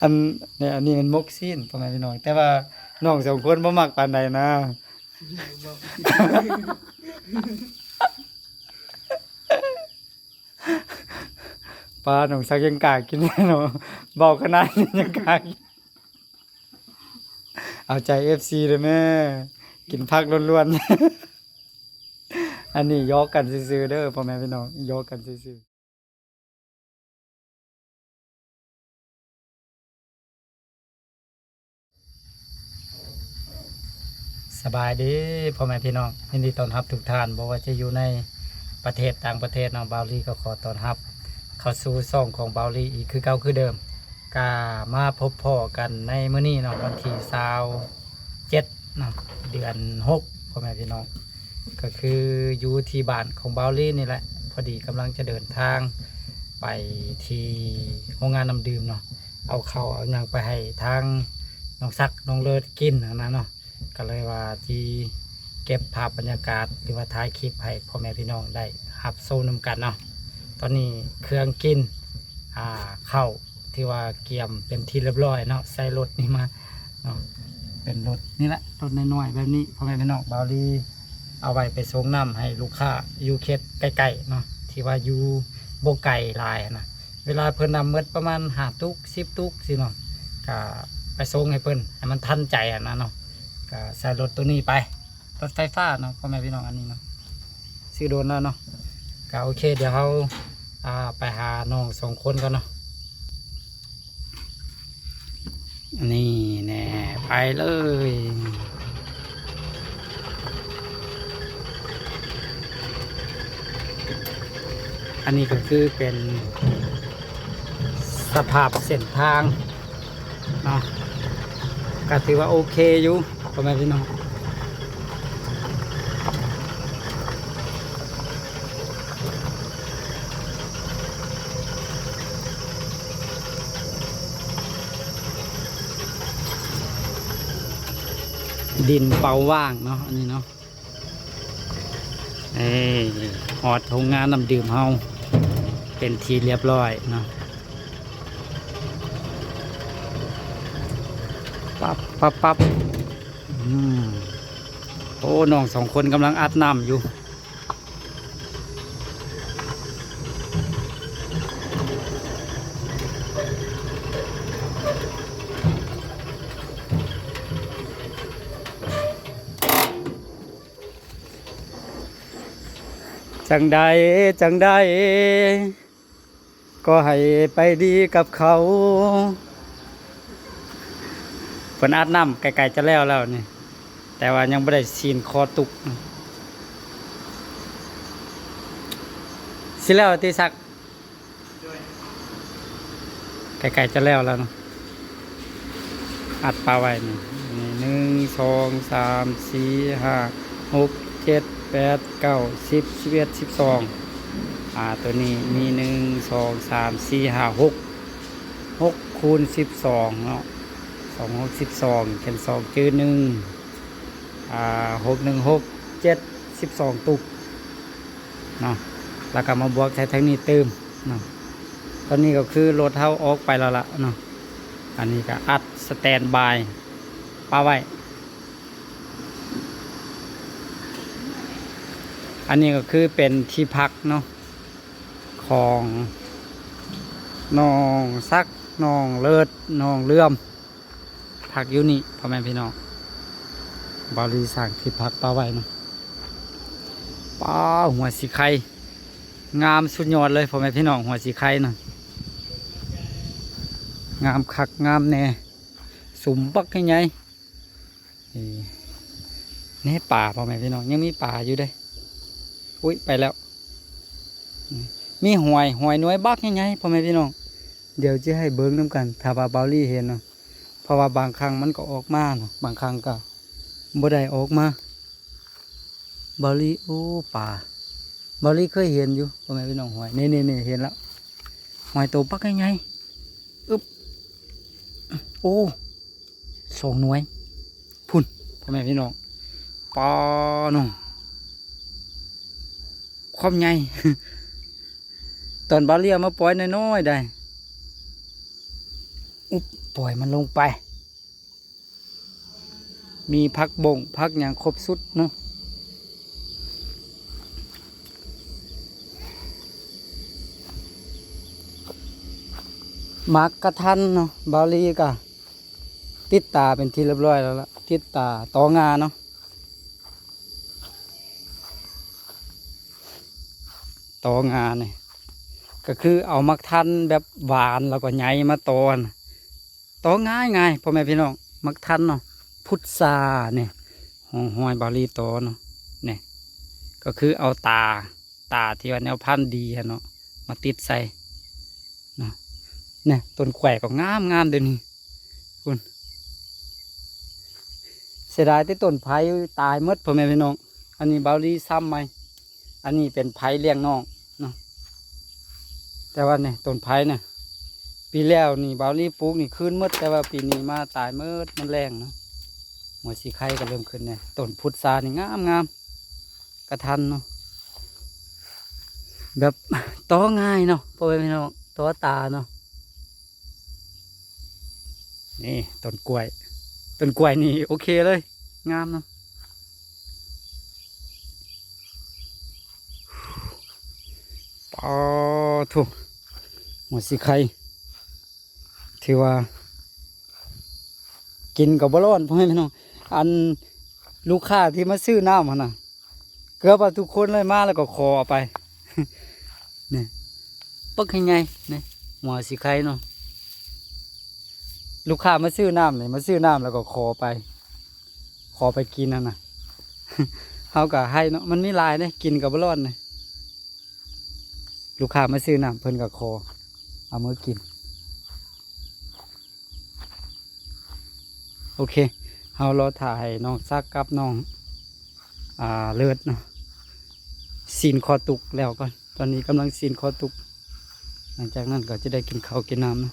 ອັນນີ້ ອັນນີ້ແມ່ນໝົກຊີ້ນ ພໍ່ແມ່ພີ່ນ້ອງ ແຕ່ວ່ານ້ອງສອງຄົນບໍ່ມັກປານໃດນະ. ປ້າ ນ້ອງສັກຍັງກ້າກິນເນາະ ເວົ້າຂະໜາດນີ້ຍັງກ້າກິນ. ເອົາໃຈເອັຟຊີເດີແມ່ ກິນຜັກລ້ວນໆ. ອັນນີ້ຢອກກັນຊື່ໆເດີ ພໍ່ແມ່ພີ່ນ້ອງ ຢອກກັນຊື່ໆ. ສະບາຍດີພໍ່ແມ່ພີ່ນ້ອງ ຍິນດີຕ້ອນຮັບທຸກທ່ານ ບໍ່ວ່າຈະຢູ່ໃນປະເທດຕ່າງປະເທດເນາະ ບ່າວລີກໍຂໍຕ້ອນຮັບເຂົ້າສູ່ຊ່ອງຂອງບ່າວລີອີກຄືເກົ່າຄືເດີມ. ກະມາພົບພໍ້ກັນໃນມື້ນີ້ເນາະ ວັນທີຊາວເຈັດເນາະ ເດືອນຫົກ ພໍ່ແມ່ພີ່ນ້ອງ ກໍຄືຢູ່ທີ່ບ້ານຂອງບ່າວລີນີ້ແຫຼະ. ພໍດີກຳລັງຈະເດີນທາງໄປທີ່ໂຮງງານນ້ຳດື່ມເນາະ ເອົາເຂົ້າເອົາຫຍັງໄປໃຫ້ທາງນ້ອງສັກນ້ອງເລີດກິນຫັ້ນນະເນາະ. ກໍເລີຍວ່າຊິເກັບພາບບັນຍາກາດ ຫຼືວ່າຖ່າຍຄລິບໃຫ້ພໍ່ແມ່ພີ່ນ້ອງໄດ້ຮັບຊົມນຳກັນເນາະ. ຕອນນີ້ເຄື່ອງກິນ ອ່າ ເຂົ້າ ຖືວ່າກຽມເປັນທີ່ລຽບຮ້ອຍເນາະ ໃສ່ລົດນີ້ມາເນາະ ເປັນລົດນີ້ແຫຼະ ລົດນ້ອຍໆແບບນີ້ ພໍ່ແມ່ພີ່ນ້ອງ. ບ່າວລີເອົາໄວ້ໄປສົ່ງນ້ຳໃຫ້ລູກຄ້າຢູ່ເຂດໃກ້ໆເນາະ ທີ່ວ່າຢູ່ບໍ່ໄກຫຼາຍຫັ້ນນະ. ເວລາເພິ່ນນຳໝົດປະມານຫ້າຕຸກ ສິບຕຸກຊີ້ເນາະ ກະໄປສົ່ງໃຫ້ເພິ່ນ ໃຫ້ມັນທັນໃຈຫັ້ນນະເນາະ. ກະໃສ່ລົດໂຕນີ້ໄປ ລົດໄຟຟ້າເນາະ ພໍ່ແມ່ພີ່ນ້ອງ ອັນນີ້ເນາະ ຊື້ດົນແລ້ວເນາະ. ກະໂອເຄ ດຽວເຮົາ ອ່າ ໄປຫານ້ອງສອງຄົນກ່ອນເນາະ. ນີ້ແນ່ ໄປເລີຍ. ອັນນີ້ກໍຄືເປັນສະພາບເສັ້ນທາງເນາະ ກໍຖືວ່າໂອເຄຢູ່ ພໍ່ແມ່ພີ່ນ້ອງ. ດິນເປົ່າຫວ່າງເນາະ ອັນນີ້ເນາະ. ເອີ ຮອດໂຮງງານນ້ຳດື່ມເຮົາເປັນທີ່ລຽບຮ້ອຍເນາະ. ປັບ ປັບ ປັບ ອືມ ໂອ້ ນ້ອງສອງຄົນກຳລັງອັດນ້ຳຢູ່. ຈັ່ງໃດ ຈັ່ງໃດ ກໍໃຫ້ໄປດີກັບເຂົາ. ເພິ່ນອາບນ້ຳໃກ້ໆຈະແລ້ວແລ້ວນີ້ ແຕ່ວ່າຍັງບໍ່ໄດ້ຊີ້ນຄໍຕຸກ. ຊິແລ້ວຕິສັກ? ໃກ້ໆຈະແລ້ວແລ້ວເນາະ. ອັດປາໄວ້ນີ້ ນີ້ ໜຶ່ງ ສອງ ສາມ ສີ່ ຫ້າ ຫົກ ເຈັດ ແປດ ເກົ້າ ສິບ ສິບເອັດ ສິບສອງ. ອ່າ ໂຕນີ້ມີ ໜຶ່ງ ສອງ ສາມ ສີ່ ຫ້າ ຫົກ ຫົກຄູນສິບສອງເນາະ ສອງຫົກສິບສອງ ແຂນສອງຈື່ໜຶ່ງ ອ່າ ຫົກໜຶ່ງຫົກ ເຈັດສິບສອງຕຸກເນາະ ແລ້ວກໍມາບວກໃສ່ທາງນີ້ຕື່ມເນາະ. ຕອນນີ້ກໍຄືລົດເຮົາອອກໄປແລ້ວລະເນາະ ອັນນີ້ກໍອັດສະແຕນບາຍປະໄວ້. ອັນນີ້ກໍຄືເປັນທີ່ພັກເນາະ ຂອງນ້ອງສັກ ນ້ອງເລີດ ນ້ອງເຫຼື່ອມ ພັກຢູ່ນີ້ພໍ່ແມ່ພີ່ນ້ອງ. ບ່າວລີສ້າງທີ່ພັກປະໄວ້ເນາະ. ປາ ຫົວສີໄຄ ງາມສຸດຍອດເລີຍພໍ່ແມ່ພີ່ນ້ອງ ຫົວສີໄຄນະ ງາມຄັກງາມແນ່ ສຸມບັກໃຫຍ່ໆ. ນີ້ ແນ່ ປາ ພໍ່ແມ່ພີ່ນ້ອງ ຍັງມີປາຢູ່ເດ້. ອຸ້ຍ ໄປແລ້ວ. ນີ້ ມີຫອຍ ຫອຍໜ່ວຍບັກໃຫຍ່ໆ ພໍ່ແມ່ພີ່ນ້ອງ. ດຽວຈະໃຫ້ເບິ່ງນຳກັນ ຖ້າວ່າບ່າວລີເຫັນເນາະ ເພາະວ່າບາງຄັ້ງມັນກໍອອກມາເນາະ ບາງຄັ້ງກໍບໍ່ໄດ້ອອກມາ. ບ່າວລີ ໂອ້ ປາ ບ່າວລີເຄີຍເຫັນຢູ່ພໍ່ແມ່ພີ່ນ້ອງ ຫອຍ ນີ້ໆໆ ເຫັນແລ້ວ ຫອຍໂຕບັກໃຫຍ່ໆ. ອຶບ ໂອ້ ສອງໜ່ວຍ ພຸ້ນ ພໍ່ແມ່ພີ່ນ້ອງ. ປາ ນ້ອງ ຄວາມໃຫຍ່ ຕອນບ່າວລີເອົາມາປ່ອຍນ້ອຍໆໄດ໋. ອຸບ ປ່ອຍມັນລົງໄປ. ມີຜັກບົ້ງ ຜັກຫຍັງຄົບຊຸດເນາະ. ໝາກກະທັນເນາະ ບ່າວລີກະຕິດຕາເປັນທີ່ລຽບຮ້ອຍແລ້ວລະ ຕິດຕາຕໍງາເນາະ. ຕໍງານີ້ ກະຄືເອົາໝາກທັນແບບຫວານ ແລ້ວກໍໃຫຍ່ມາຕໍຫັ້ນ ຕໍງ່າຍໆ ພໍ່ແມ່ພີ່ນ້ອງ. ໝາກທັນເນາະ ພຸດຊານີ້ ຮ່ອງຮອຍບ່າວລີຕໍເນາະ. ນີ້ ກະຄືເອົາຕາ ຕາທີ່ວ່າແນວພັນດີຫັ້ນເນາະ ມາຕິດໃສ່ເນາະ. ນີ້ ຕົ້ນກ້ວຍກໍງາມໆ ດຽວນີ້ ພຸ້ນ. ເສຍດາຍແຕ່ຕົ້ນໄຜ່ຕາຍໝົດ ພໍ່ແມ່ພີ່ນ້ອງ. ອັນນີ້ບ່າວລີຊຳໃໝ່ ອັນນີ້ເປັນໄຜ່ລ້ຽງນ້ອງເນາະ. ແຕ່ວ່ານີ້ ຕົ້ນໄຜ່ນະ ປີແລ້ວນີ້ບ່າວລີປູກນີ້ຄືນໝົດ ແຕ່ວ່າປີນີ້ມາຕາຍໝົດ ມັນແລ້ງເນາະ. ຫົວສີໄຄກໍເລີ່ມຂຶ້ນແດ່. ຕົ້ນພຸດຊານີ້ງາມໆ ກະທັນເນາະ ແບບ ຕໍງ່າຍເນາະ ພໍ່ແມ່ພີ່ນ້ອງ ຕໍຕາເນາະ. ນີ້ ຕົ້ນກ້ວຍ ຕົ້ນກ້ວຍນີ້ໂອເຄເລີຍ ງາມເນາະ. ປາໂທ້ ຫົວສີໄຄ ຖືວ່າກິນກໍບໍ່ຮ້ອນ ພໍ່ແມ່ພີ່ນ້ອງ. ອັນລູກຄ້າທີ່ມາຊື້ນ້ຳຫັ້ນນະ ເກືອບວ່າທຸກຄົນເລີຍ ມາແລ້ວກໍຂໍເອົາໄປ. ນີ້ ປັກໃຫຍ່ໆ ນີ້ ຫົວສີໄຄເນາະ. ລູກຄ້າມາຊື້ນ້ຳນີ້ ມາຊື້ນ້ຳແລ້ວກໍຂໍໄປ ຂໍໄປກິນຫັ້ນນະ. ເຮົາກໍໃຫ້ເນາະ ມັນມີຫຼາຍເດ້ ກິນກໍບໍ່ຮ້ອນເດ້. ລູກຄ້າມາຊື້ນ້ຳ ເພິ່ນກໍຂໍເອົາມາກິນ. ໂອເຄ ເຮົາລໍຖ້າໃຫ້ນ້ອງສັກກັບນ້ອງ ອ່າ ເລີດເນາະ ຊີ້ນຄໍຕຸກແລ້ວກ່ອນ. ຕອນນີ້ກຳລັງຊີ້ນຄໍຕຸກ ຫຼັງຈາກນັ້ນກໍຈະໄດ້ກິນເຂົ້າກິນນ້ຳເນາະ.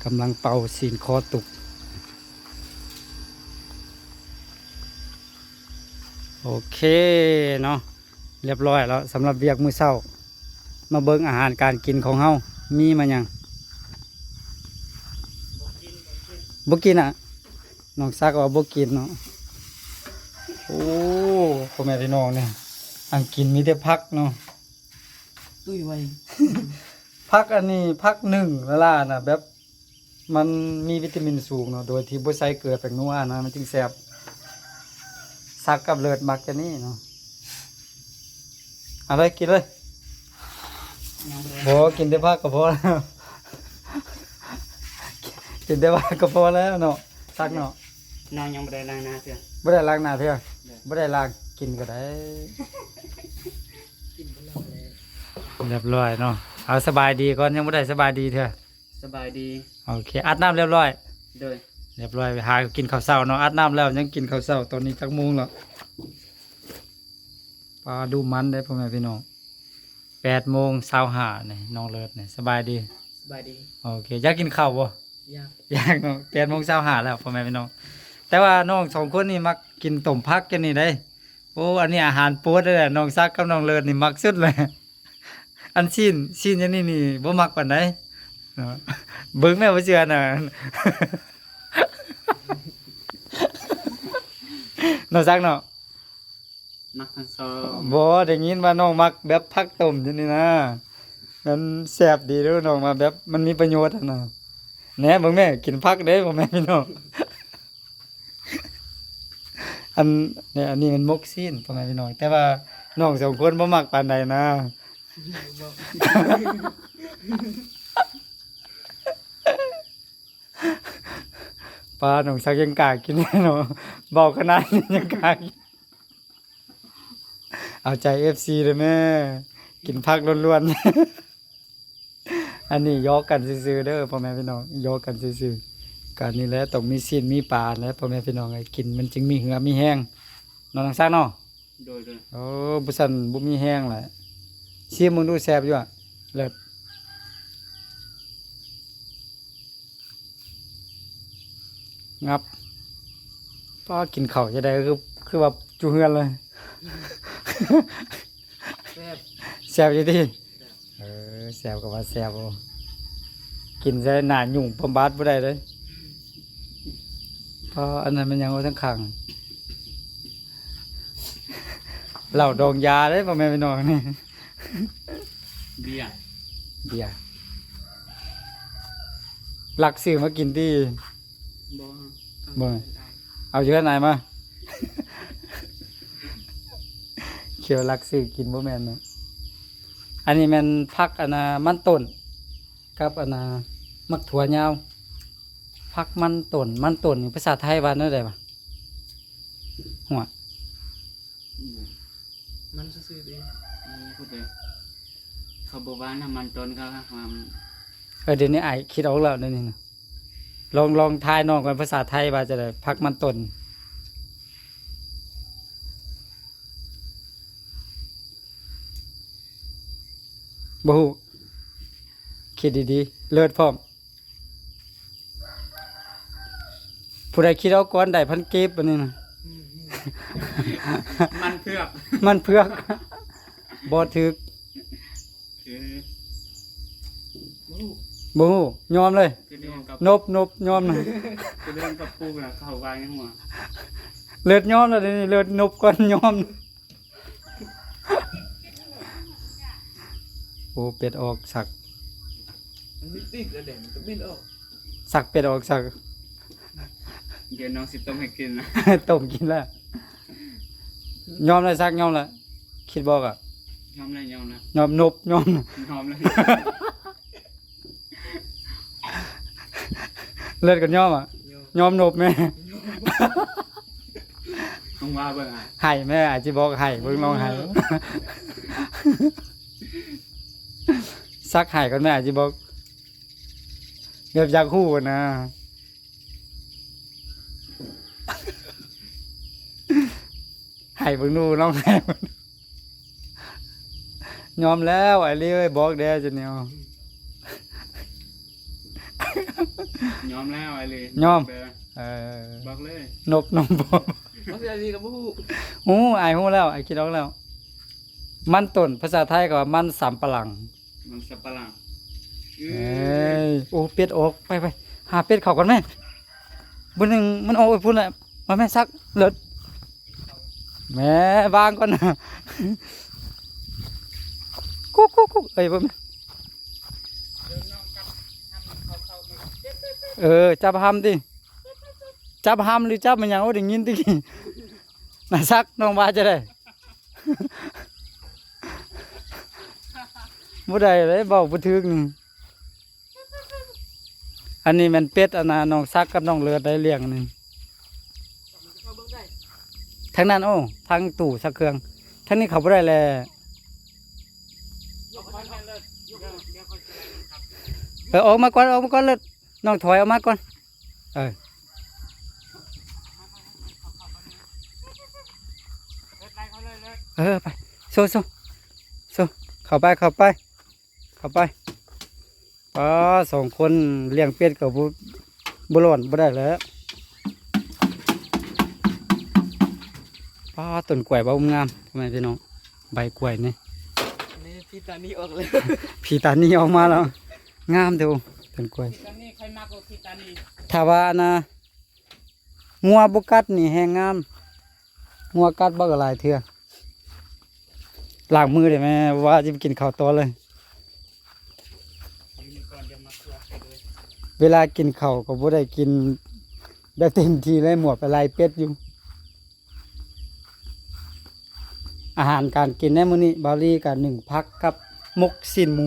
ກຳລັງເປົ່າຊີ້ນຄໍຕຸກ. ໂອເຄເນາະ ລຽບຮ້ອຍແລ້ວສຳລັບວຽກມື້ເຊົ້າ. ມາເບິ່ງອາຫານການກິນຂອງເຮົາ ມີມາຫຍັງ? ບໍ່ກິນອະ? ນ້ອງສັກວ່າບໍ່ກິນເນາະ. ໂອ້ ພໍ່ແມ່ພີ່ນ້ອງນີ້ ອັນກິນມີແຕ່ຜັກເນາະ. ຕຸ້ຍໄວ. ຜັກອັນນີ້ ຜັກໜຶ່ງລະລະນະ ແບບ ມັນມີວິຕາມິນສູງເນາະ ໂດຍທີ່ບໍ່ໃສ່ເກືອແປ້ງນົວນະ ມັນຈຶ່ງແຊບ. ສັກກັບເລີດມັກແຕ່ນີ້ເນາະ. ເອົາເລີຍ ກິນເລີຍ. ຍັງບໍ່ໄດ້ ບໍ່ ກິນແຕ່ຜັກກໍພໍແລ້ວ ກິນແຕ່ຜັກກໍພໍແລ້ວເນາະ ສັກເນາະ. ນ້ອງຍັງບໍ່ໄດ້ລ້າງໜ້າເທື່ອ. ບໍ່ໄດ້ລ້າງໜ້າເທື່ອ. ບໍ່ໄດ້ລ້າງ ກິນກໍໄດ້. ກິນບໍ່ລອດແລ້ວ. ລຽບຮ້ອຍເນາະ. ເອົາ ສະບາຍດີກ່ອນ ຍັງບໍ່ໄດ້ສະບາຍດີເທື່ອ. ສະບາຍດີ. ໂອເຄ ອາບນ້ຳລຽບຮ້ອຍ. ໂດຍ ລຽບຮ້ອຍ ໄປຫາກິນເຂົ້າເຊົ້າເນາະ. ອາບນ້ຳແລ້ວ ຍັງກິນເຂົ້າເຊົ້າ. ຕອນນີ້ຈັກໂມງແລ້ວ? ປາ ດູໝັນເດ້ ພໍ່ແມ່ພີ່ນ້ອງ. ແປດໂມງຊາວຫ້ານີ້ ນ້ອງເລີດນີ້. ສະບາຍດີ. ສະບາຍດີ. ໂອເຄ ຢາກກິນເຂົ້າບໍ່? ຢາກ ຢາກເນາະ. ແປດໂມງຊາວຫ້າແລ້ວ ພໍ່ແມ່ພີ່ນ້ອງ. ແຕ່ວ່ານ້ອງສອງຄົນນີ້ມັກກິນຕົ້ມຜັກຈັ່ງນີ້ເດ້. ໂອ້ ອັນນີ້ອາຫານໂປດເລີຍແຫຼະ ນ້ອງສັກກັບນ້ອງເລີດນີ້ມັກສຸດເລີຍ. ອັນຊີ້ນ ຊີ້ນຢ່າງນີ້ນີ້ບໍ່ມັກປານໃດເນາະ. ເບິ່ງແມ່ນບໍ່ເຊື່ອນະ ນ້ອງສັກເນາະ. ມັກທັງສອງ. ບໍ່ ໄດ້ຍິນວ່ານ້ອງມັກແບບຜັກຕົ້ມຈັ່ງນີ້ນະ ມັນແຊບດີເດີ້ ນ້ອງວ່າແບບມັນມີປະໂຫຍດຫັ້ນນະ. ແນ່ ເບິ່ງແມ່ ກິນຜັກເດ້ ພໍ່ແມ່ພີ່ນ້ອງ. ອັນນີ້ ອັນນີ້ແມ່ນໝົກຊີ້ນ ພໍ່ແມ່ພີ່ນ້ອງ ແຕ່ວ່ານ້ອງສອງຄົນບໍ່ມັກປານໃດນະ. ປາ ນ້ອງສັກຍັງກ້າກິນເນາະ ເວົ້າຂະໜາດນີ້ຍັງກ້າກິນ. ເອົາໃຈເອັຟຊີເດີ້ແມ່ ກິນຜັກລ້ວນໆ. ອັນນີ້ຢອກກັນຊື່ໆເດີ້ ພໍ່ແມ່ພີ່ນ້ອງ ຢອກກັນຊື່ໆ. ກະນີ້ແຫຼະ ຕ້ອງມີຊີ້ນມີປາແຫຼະ ພໍ່ແມ່ພີ່ນ້ອງເອີຍ ກິນມັນຈຶ່ງມີເຫື່ອມີແຮງເນາະ ນ້ອງສັກເນາະ. ໂດຍໆ. ໂອ້ ບໍ່ຊັ້ນບໍ່ມີແຮງແຫຼະ. ຊີມເບິ່ງດູ ແຊບຢູ່ອະ? ເລີດ. ງັບ. ປ້າ ກິນເຂົ້າຈັ່ງໃດຄື ຄືວ່າຢູ່ເຮືອນເລີຍ. ແຊບ ແຊບຢູ່ຕິ? ເອີ ແຊບກໍວ່າແຊບ. ໂອ້ ກິນໃສ່ໜ້າຫຍຸ້ງປຳບາດບໍ່ໄດ້ເລີຍ. ເພາະອັນນັ້ນແມ່ນຫຍັງວ່າທາງຂ້າງ ເຫຼົ້າດອງຢາເດ້ ພໍ່ແມ່ພີ່ນ້ອງນີ້. ເບຍ ເບຍ ລັກຊື້ມາກິນຕິ? ບໍ່ ບໍ່ ເອົາຢູ່ເຮືອນອ້າຍມາ. ຄິດວ່າລັກຊື້ກິນ ບໍ່ແມ່ນເນາະ. ອັນນີ້ແມ່ນຜັກອັນນ່າ ມັນຕົ້ນ ກັບອັນນ່າ ໝາກຖົ່ວຍາວ. ຜັກມັນຕົ້ນ ມັນຕົ້ນນີ້ພາສາໄທວ່າແນວໃດຫວາ? ຫົວ ມັນຊື່ໆເດ້. ເອີ ຜູ້ໃດ ເຂົາບໍ່ວ່ານຳມັນຕົ້ນ ເຂົາວ່າ ເອີ ດຽວນີ້ອ້າຍຄິດອອກແລ້ວ ດຽວນີ້ນະ. ລອງ ລອງທາຍນ້ອງກ່ອນ ພາສາໄທວ່າຈັ່ງໃດ? ຜັກມັນຕົ້ນ ບໍ່ຮູ້. ຄິດດີໆ ເລີດພ້ອມ. ຜູ້ໃດຄິດອອກກ່ອນໄດ້ພັນກີບ ອັນນີ້ນະ. ມັນເຜືອກ ມັນເຜືອກ ບໍ່ຖືກ. ຄື ບໍ່ຮູ້ ຍອມເລີຍ. ຄືເລື່ອງກັບ ນົບ ນົບ ຍອມນະ. ຄືເລື່ອງກັບປູກນະ ເຂົາວ່າຫຍັງຫວາ? ເລີດຍອມແລ້ວ ດຽວນີ້ເລີດນົບກ່ອນ ຍອມ. ໂອ້ ເປັດອອກສັກ ມັນຕິດແລ້ວເດ້ ມັນກໍບິນອອກ. ສັກເປັດອອກສັກ. ດຽວນ້ອງຊິຕົ້ມໃຫ້ກິນນະ. ຕົ້ມກິນແລ້ວ. ຍອມແລ້ວສັກ ຍອມແລ້ວ. ຄິດບໍ່ກະ ຍອມແລ້ວ ຍອມແລ້ວ. ຍອມນົບ ຍອມ ຍອມແລ້ວ. ເລີດກັນຍອມອະ ຍອມ ຍອມນົບແມ່. ຍອມ ຕ້ອງວ່າເບິ່ງອະ. ໄຫ້ແມ່ ອາດຊິບອກໄຫ້ເບິ່ງ ລອງໄຫ້. ເອີ ສັກໄຫ້ກ່ອນແມ່ ອາດຊິບອກ ແບບຢາກຮູ້ນະ. ໃຫ້ເບິ່ງດູ ລອງໃຫ້ເບິ່ງ. ຍອມແລ້ວອ້າຍລີເອີຍ ບອກແດ່ຈະແນວ. ຍອມແລ້ວອ້າຍລີ ຍອມ. ເອີ ບອກເລີຍ ນົບ ນົບ ບໍ່ ບໍ່ຊິອ້າຍລີກໍບໍ່ຮູ້. ຮູ້ ອ້າຍຮູ້ແລ້ວ ອ້າຍຄິດອອກແລ້ວ. ມັນຕົ້ນ ພາສາໄທກໍວ່າມັນສຳປະຫຼັງ. ມັນສຳປະຫຼັງ. ເອີຍ ໂອ້ ເປັດອອກ. ໄປ ໄປ ຫາເປັດເຂົ້າກ່ອນແມ່. ບຶດໜຶ່ງມັນອອກໄປພຸ້ນແຫຼະ. ມາແມ່ ສັກ ເລີດ ແມ່ ວາງກ່ອນນະ. ກຸກ ກຸກ ກຸກ ເອີຍ ເບິ່ງ ເອີ ຈັບຫຳຕິ ຈັບຫຳຫຼືຈັບມັນຫຍັງ? ໂອ້ ໄດ້ຍິນຕິກີ້ນະ. ສັກ ນ້ອງວ່າຈະໄດ້ ບໍ່ໄດ້ເລີຍ ເວົ້າບໍ່ຖືກນີ້. ອັນນີ້ແມ່ນເປັດ ອັນນ່າ ນ້ອງສັກກັບນ້ອງເລີດໄດ້ລ້ຽງນີ້. ທາງນັ້ນ ໂອ້ ທາງຕູ້ຊັກເຄື່ອງ ທາງນີ້ເຂົ້າບໍ່ໄດ້ແຫຼະ. ເອີ ອອກມາກ່ອນ ອອກມາກ່ອນເລີດ ນ້ອງຖອຍອອກມາກ່ອນ. ເອີ ເອີ ໄປ ໂຊ ໂຊ ໂຊ ເຂົ້າໄປ ເຂົ້າໄປ ເຂົ້າໄປ. ປ້າ ສອງຄົນລ້ຽງເປັດກໍບໍ່ ບໍ່ລອດບໍ່ໄດ້ແລ້ວ. ປ້າ ຕົ້ນກ້ວຍເວົ້າງາມ ພໍ່ແມ່ພີ່ນ້ອງ ໃບກ້ວຍນີ້ ນີ້ ຜີຕາໜີອອກແລ້ວ ຜີຕາໜີອອກມາແລ້ວ ງາມເດີ້ ຕົ້ນກ້ວຍ ຜີຕາໜີ ຂ້ອຍມັກວ່າຜີຕາໜີ. ຖ້າວ່າອັນນ່າ ງົວບໍ່ກັດນີ້ແຮງງາມ ງົວກັດບັກຫຼາຍເທື່ອ. ລ້າງມືໄດ້ແມ່ ວ່າຊິໄປກິນເຂົ້າຕໍ່ເລີຍ. ເວລາກິນເຂົ້າກໍບໍ່ໄດ້ກິນແບບເຕັມທີ່ເລີຍ ມົວໄປໄລ່ເປັດຢູ່. ອາຫານການກິນໃນມື້ນີ້ ບ່າວລີກະໜຶ້ງຜັກກັບໝົກຊີ້ນໝູ.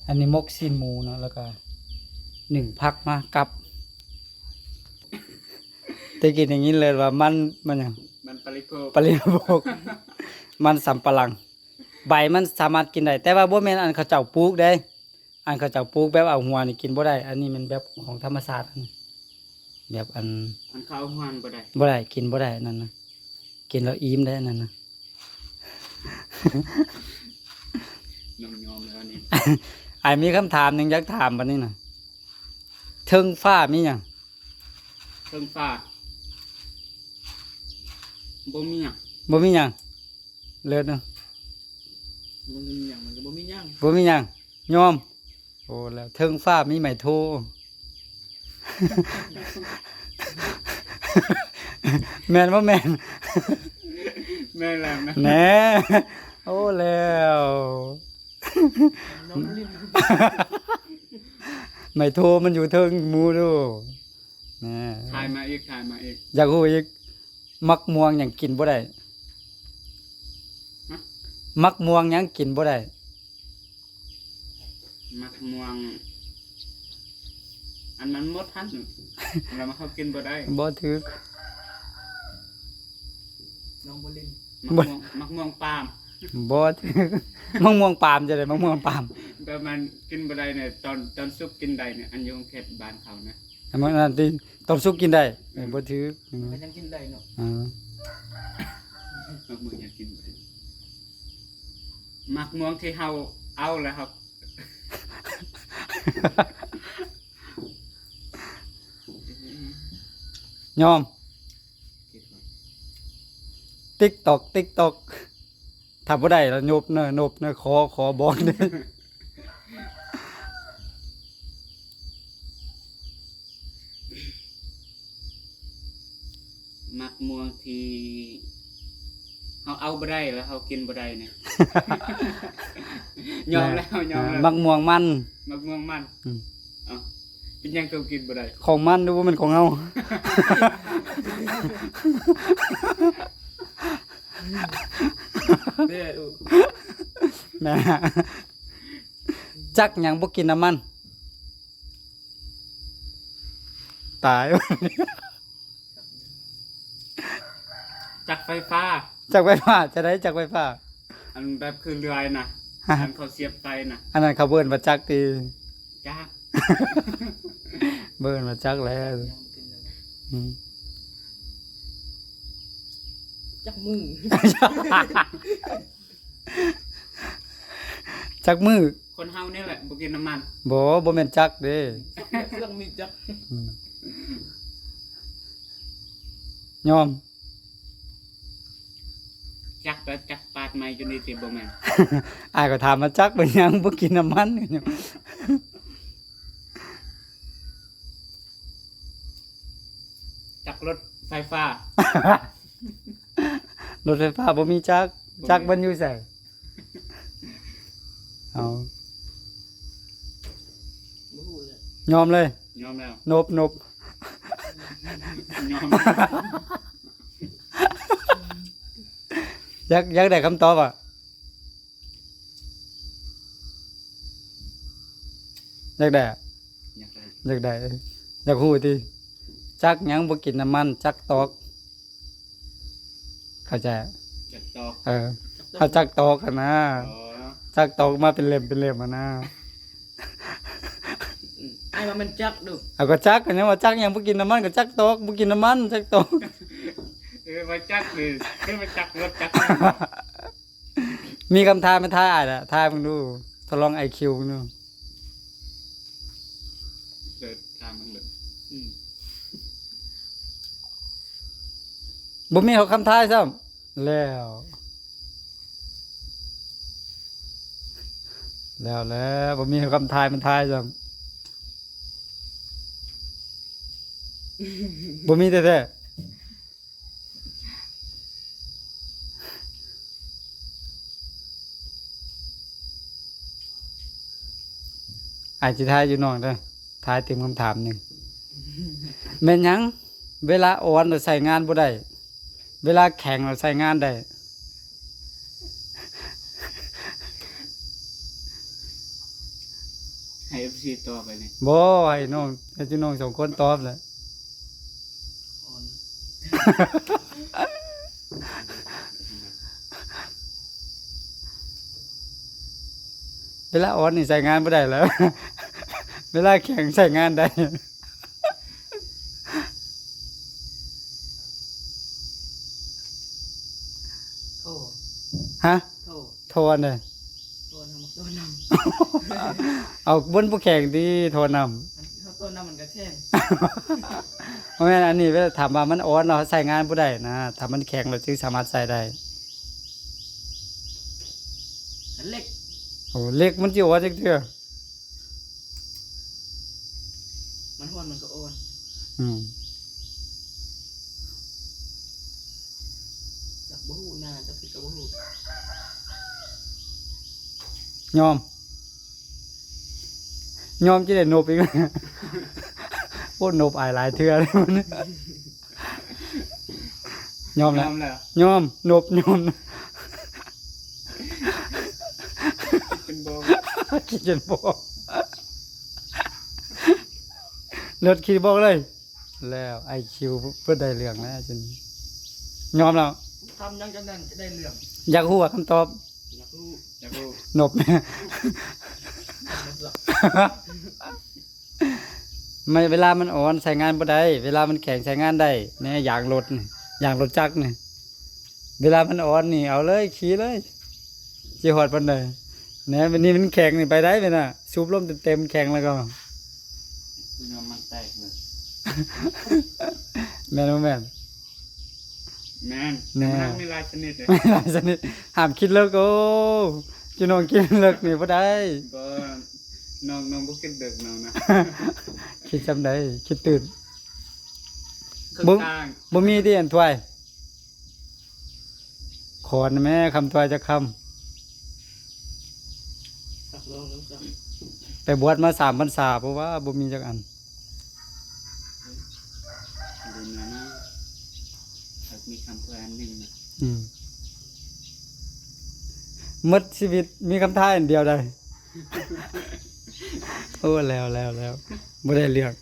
ອັນນີ້ໝົກຊີ້ນໝູເນາະ ແລ້ວກະໜຶ້ງຜັກມາກັບ. ແຕ່ກີ້ໄດ້ຍິນເລີຍວ່າມັນ ມັນຫຍັງ? ມັນປະລິໂພກ ປະລິໂພກ ມັນສຳປະຫຼັງ. ໃບມັນສາມາດກິນໄດ້ ແຕ່ວ່າບໍ່ແມ່ນອັນເຂົາເຈົ້າປູກເດ້. ອັນເຂົາເຈົ້າປູກແບບເອົາຫົວນີ້ກິນບໍ່ໄດ້. ອັນນີ້ແມ່ນແບບຂອງທຳມະຊາດ ອັນ ແບບອັນ ອັນເຂົາເອົາຫົວບໍ່ໄດ້ ບໍ່ໄດ້ ກິນບໍ່ໄດ້ ອັນນັ້ນນະ ກິນແລ້ວອີ່ມໄດ້ ອັນນັ້ນນະ. ຍອມໆແລ້ວນີ້ ອ້າຍມີຄຳຖາມໜຶ່ງຢາກຖາມບັດນີ້ນະ ເທິງຟ້າມີຫຍັງ? ເທິງຟ້າ ບໍ່ມີຫຍັງ ບໍ່ມີຫຍັງ ເລີດເນາະ ບໍ່ມີຫຍັງ ມັນກໍບໍ່ມີຫຍັງ ບໍ່ມີຫຍັງ ຍອມ. ໂອ້ ແລ້ວເທິງຟ້າມີໄມ້ໂທ ແມ່ນບໍ່ແມ່ນ? ແມ່ນແລ້ວນະ ແນ່ ໂອ້ ແລ້ວ ໄມ້ໂທມັນຢູ່ເທິງໝູ່ດູ ແນ່ ຖ່າຍມາອີກ ຖ່າຍມາອີກ ຢາກຮູ້ອີກ ມັກມ່ວງຫຍັງກິນບໍ່ໄດ້? ຮະ? ມັກມ່ວງຫຍັງກິນບໍ່ໄດ້? ມັກມ່ວງ ອັນມັນໝົດຫັ້ນ ແລ້ວມັນເຮົາກິນບໍ່ໄດ້ ບໍ່ຖືກ ນ້ອງບໍ່ຫຼິ້ນ ມັກມ່ວງ ມັກມ່ວງປາມ ບໍ່ຖືກ ມັກມ່ວງປາມຈັ່ງໃດ? ມັກມ່ວງປາມ ແບບມັນກິນບໍ່ໄດ້ນີ້ ຕອນ ຕອນສຸກກິນໄດ້ນີ້ ອັນຢູ່ເຂດບ້ານເຂົານະ ອັນນັ້ນຕິ ຕອນສຸກກິນໄດ້ ເອີ ບໍ່ຖືກ ມັນກໍຍັງກິນໄດ້ເນາະ ອືມ ມັກມ່ວງຫຍັງກິນບໍ່ໄດ້ ມັກມ່ວງທີ່ເຮົາເອົາແລ້ວເຮົາ ຍອມ ຕິກຕອກ ຕິກຕອກ ຖ້າບໍ່ໄດ້ລະຍົບເນີ ຍົບເນີ ຂໍ ຂໍບອກເນີ ມັກມ່ວງທີ່ເຮົາເອົາບໍ່ໄດ້ ແລ້ວເຮົາກິນບໍ່ໄດ້ນີ້ ຍອມແລ້ວ ຍອມແລ້ວ ມັກມ່ວງມັນ ມັກມ່ວງມັນ ອືມ ເອົ້າ ເປັນຫຍັງຄືກິນບໍ່ໄດ້? ຂອງມັນ ຫຼືບໍ່ແມ່ນຂອງເຮົາ? ແມ່ນ ຈັກຫຍັງບໍ່ກິນນ້ຳມັນ? ຕາຍ ຈັກໄຟຟ້າ ຈັກໄຟຟ້າ ຈະໄດ້ຈັກໄຟຟ້າ ອັນແບບຄືເລື່ອຍນະ ຮະ ອັນເຂົາສຽບໄຟນະ ອັນນັ້ນເຂົາເອີ້ນວ່າຈັກຕິ? ຈັກ ເອີ້ນວ່າຈັກແຫຼະ ອືມ ຈັກມື້ ຈັກມື້ ຄົນເຮົານີ້ແຫຼະບໍ່ກິນນ້ຳມັນ ບໍ່ ບໍ່ແມ່ນຈັກເດ້ ເຄື່ອງມີຈັກ ອືມ ຍອມ ຈັກແບບຈັກປາດໄມ້ຢູ່ນີ້ຕິ ບໍ່ແມ່ນ ອ້າຍກໍຖາມວ່າຈັກເປັນຫຍັງບໍ່ກິນນ້ຳມັນ ຈັກລົດໄຟຟ້າ ລົດໄຟຟ້າບໍ່ມີຈັກ ບໍ່ມີ ຈັກມັນຢູ່ໃສ? ເອົາ ບໍ່ຮູ້ເລີຍ ຍອມເລີຍ ຍອມແລ້ວ ນົບ ນົບ ຍອມ ຢາກ ຢາກໄດ້ຄຳຕອບອະ? ຢາກໄດ້ ຢາກໄດ້ ຢາກໄດ້ ຢາກຮູ້ຕິ ຈັກຫຍັງບໍ່ກິນນ້ຳມັນ ຈັກຕອກ ເຂົ້າໃຈ ຈັກຕອກ ເອີ ເຮົາຈັກຕອກຫັ້ນນະ ອໍ ຈັກຕອກມາເປັນເຫຼັ້ມເປັນເຫຼັ້ມຫັ້ນນະ ອ້າຍວ່າມັນຈັກດຸ ເອົາ ກໍຈັກ ກໍຍັງວ່າຈັກຫຍັງບໍ່ກິນນ້ຳມັນ ກໍຈັກຕອກ ບໍ່ກິນນ້ຳມັນ ຈັກຕອກ ເອີ ວ່າຈັກນີ້ ຄືວ່າຈັກລົດຈັກ ມີຄຳຖາມມາທາຍອ້າຍລະ ທາຍເບິ່ງດູ ທົດລອງໄອຄິວເບິ່ງດູ ເອີ ຖາມເບິ່ງເບິ່ງ ອືມ ບໍ່ມີເຮົາຄຳທາຍຊ້ຳ ແລ້ວ ແລ້ວ ແລ້ວ ບໍ່ມີເຮົາຄຳທາຍມັນທາຍຊ້ຳ ບໍ່ມີແທ້ໆ. ອ້າຍຊິທາຍຢູ່ນ້ອງເດີ ທາຍເຕັມຄຳຖາມໜຶ່ງ ແມ່ນຫຍັງເວລາອ່ອນລະໃຊ້ງານບໍ່ໄດ້ ເວລາແຂງລະໃຊ້ງານໄດ້? ໃຫ້ເອັຟຊີຕອບໄປນີ້ ບໍ່ ໃຫ້ນ້ອງ ໃຫ້ຈຸນ້ອງສອງຄົນຕອບແຫຼະ ອ່ອນ ເວລາອ່ອນນີ້ໃຊ້ງານບໍ່ໄດ້ແລ້ວ ເວລາແຂງໃຊ້ງານໄດ້. ໂທ ຮະ? ໂທ ໂທອັນໃດ? ໂທນຳ ໂທນຳ ເອົາບົນຜູ້ແຂງຕິ ໂທນຳ ເຮົາ ຕົ້ນນະມັນກໍແຂງ. ບໍ່ແມ່ນ ອັນນີ້ເວລາ ຖາມວ່າມັນອ່ອນເນາະ ໃຊ້ງານບໍ່ໄດ້ນະ, ຖ້າມັນແຂງແລ້ວຈຶ່ງສາມາດໃຊ້ໄດ້. ເຫຼັກ ໂອ້ ເຫຼັກມັນຊິອ່ອນຈັກເທື່ອ? ມັນຮ້ອນມັນກໍອ່ອນ. ອືມ ຈັກບໍ່ຮູ້ນາ ຈັກຜິດກໍບໍ່ຮູ້. ຍອມ ຍອມ ຈະໄດ້ນົບອີກ. ໂອ້ ນົບອາຍຫຼາຍເທື່ອ. ຍອມແລ້ວ ຍອມແລ້ວ ຍອມ ນົບ ຍອມ. ເປັນບໍ່ ຄິດຈົນບໍ່ ເລີດ ຄິດບໍ່ເລີຍ. ແລ້ວໄອຄິວເພິ່ນໄດ້ເລື່ອງແລ້ວ ຈົນຍອມແລ້ວ. ທຳຫຍັງຈັ່ງນັ້ນຈະໄດ້ເລື່ອງ? ຢາກຮູ້ຄຳຕອບ. ຢາກຮູ້ ຢາກຮູ້. ນົບ ນົບ. ມັນ ເວລາມັນອ່ອນໃຊ້ງານບໍ່ໄດ້, ເວລາມັນແຂງໃຊ້ງານໄດ້. ແນ່ ຢາງລົດນີ້ ຢາງລົດຈັກນີ້ ເວລາມັນອ່ອນນີ້ ເອົາເລີຍ ຂີ່ເລີຍ. ຊິຮອດປານໃດ? ແນ່ ບັດນີ້ມັນແຂງນີ້ ໄປໄດ້ແມ່ນນະ. ສູບລົມເຕັມໆ ແຂງແລ້ວກໍ ຄືນ້ຳມັນແຕກເລີຍ. ແມ່ນບໍ່ແມ່ນ? ແມ່ນ. ແນ່ ມັນມີຫຼາຍຊະນິດເດ້ ມີຫຼາຍຊະນິດ. ຫ້າມຄິດເລິກ. ໂອ້ ຈຸນ້ອງຄິດເລິກນີ້ບໍ່ໄດ້. ບໍ່ ນ້ອງ ນ້ອງບໍ່ຄິດເລິກນ້ອງນະ. ຄິດສ່ຳໃດ? ຄິດຕື່ນ. ບໍ່ ບໍ່ມີຕິອັນຖ້ວຍ? ຂໍແມ່ຄຳຖ້ວຍຈັກຄຳ. ໄປບວດມາສາມພັນສາ ເພາະວ່າບໍ່ມີຈັກອັນ. ມີຄຳຖ້ວຍອັນໜຶ່ງນະ. ອືມ ໝົດຊີວິດມີຄຳທ້າຍອັນດຽວໃດ. ໂອ້ ແລ້ວ ແລ້ວ ແລ້ວ ບໍ່ໄດ້ເລື່ອງ.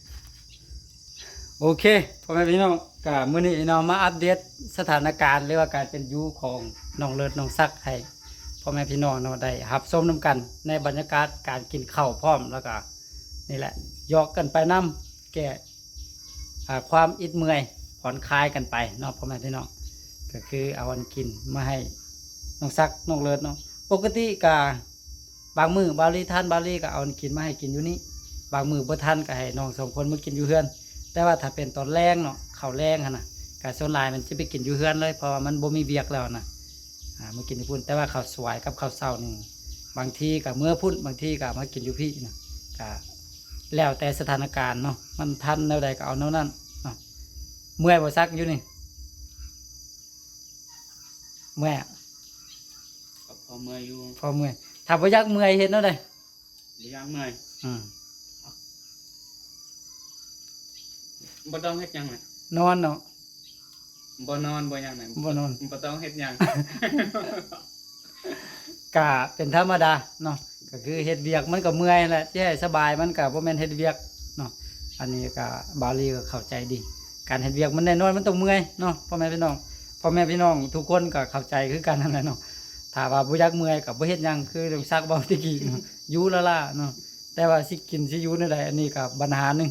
ໂອເຄ ພໍ່ແມ່ພີ່ນ້ອງ ກະມື້ນີ້ເນາະ ມາອັບເດດສະຖານະການ ຫຼືວ່າການເປັນຢູ່ຂອງນ້ອງເລີດ ນ້ອງສັກ ໃຫ້ພໍ່ແມ່ພີ່ນ້ອງເນາະ ໄດ້ຮັບຊົມນຳກັນ ໃນບັນຍາກາດການກິນເຂົ້າພ້ອມ ແລ້ວກະນີ້ແຫຼະ ຢອກກັນໄປນຳ ແກ້ ອ່າ ຄວາມອິດເມື່ອຍ ຜ່ອນຄາຍກັນໄປເນາະ ພໍ່ແມ່ພີ່ນ້ອງ. ກະຄືເອົາອັນກິນມາໃຫ້ນ້ອງສັກ ນ້ອງເລີດເນາະ. ປົກກະຕິກະ ບາງມື້ບ່າວລີທັນ ບ່າວລີກໍເອົາອັນກິນມາໃຫ້ກິນຢູ່ນີ້, ບາງມື້ບໍ່ທັນກໍໃຫ້ນ້ອງສອງຄົນມາກິນຢູ່ເຮືອນ. ແຕ່ວ່າຖ້າເປັນຕອນແລງເນາະ ເຂົ້າແລງຫັ້ນນະ ກໍສ່ວນຫຼາຍມັນຈະໄປກິນຢູ່ເຮືອນເລີຍ ເພາະວ່າມັນບໍ່ມີວຽກແລ້ວນະ ອ່າ ມາກິນຢູ່ພຸ້ນ. ແຕ່ວ່າເຂົ້າສວາຍກັບເຂົ້າເຊົ້ານີ້ ບາງທີກໍເມືອພຸ້ນ ບາງທີກໍມາກິນຢູ່ພີ້ນະ ກໍແລ້ວແຕ່ສະຖານະການເນາະ ມັນທັນແນວໃດກໍເອົາແນວນັ້ນເນາະ. ເມື່ອຍບໍ່ສັກຢູ່ນີ້? ເມື່ອຍ ກໍພໍເມື່ອຍຢູ່ ພໍເມື່ອຍ. ຖ້າບໍ່ຢາກເມື່ອຍເຮັດແນວໃດ? ບໍ່ຢາກເມື່ອຍ ອືມ ບໍ່ຕ້ອງເຮັດຫຍັງເລີຍ ນອນເນາະ. ບໍ່ນອນ ບໍ່ຫຍັງເລີຍ ບໍ່ນອນ ບໍ່ຕ້ອງເຮັດຫຍັງ. ກະເປັນທຳມະດາເນາະ ກໍຄືເຮັດວຽກມັນກໍເມື່ອຍແຫຼະ ຊິໃຫ້ສະບາຍມັນກໍບໍ່ແມ່ນເຮັດວຽກເນາະ. ອັນນີ້ກໍບ່າວລີກໍເຂົ້າໃຈດີ ການເຮັດວຽກມັນແນ່ນອນມັນຕ້ອງເມື່ອຍເນາະ ພໍ່ແມ່ພີ່ນ້ອງ. ພໍ່ແມ່ພີ່ນ້ອງທຸກຄົນກໍເຂົ້າໃຈຄືກັນນັ້ນແຫຼະເນາະ. ຖ້າວ່າບໍ່ຢາກເມື່ອຍກໍບໍ່ເຮັດຫຍັງ ຄືລຸງສັກເວົ້າຕະກີ້ເນາະ ຢູ່ລ້າໆເນາະ. ແຕ່ວ່າຊິກິນຊິຢູ່ແນວໃດ ອັນນີ້ກໍບັນຫາໜຶ່ງ.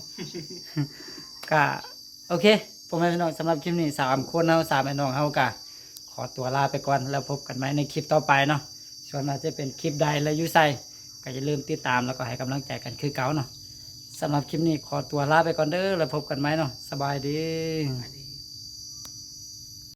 ກະໂອເຄ ພໍ່ແມ່ພີ່ນ້ອງ ສຳລັບຄລິບນີ້ ສາມຄົນເຮົາ ສາມອ້າຍນ້ອງເຮົາກະຂໍຕົວລາໄປກ່ອນ ແລ້ວພົບກັນໃໝ່ໃນຄລິບຕໍ່ໄປເນາະ. ສ່ວນວ່າຈະເປັນຄລິບໃດ ແລະ ຢູ່ໃສ ກໍຢ່າລືມຕິດຕາມ ແລ້ວກໍໃຫ້ກຳລັງໃຈກັນຄືເກົ່າເນາະ. ສຳລັບຄລິບນີ້ຂໍຕົວລາໄປກ່ອນເດີ ແລ້ວພົບກັນໃໝ່ເນາະ. ສະບາຍດີ.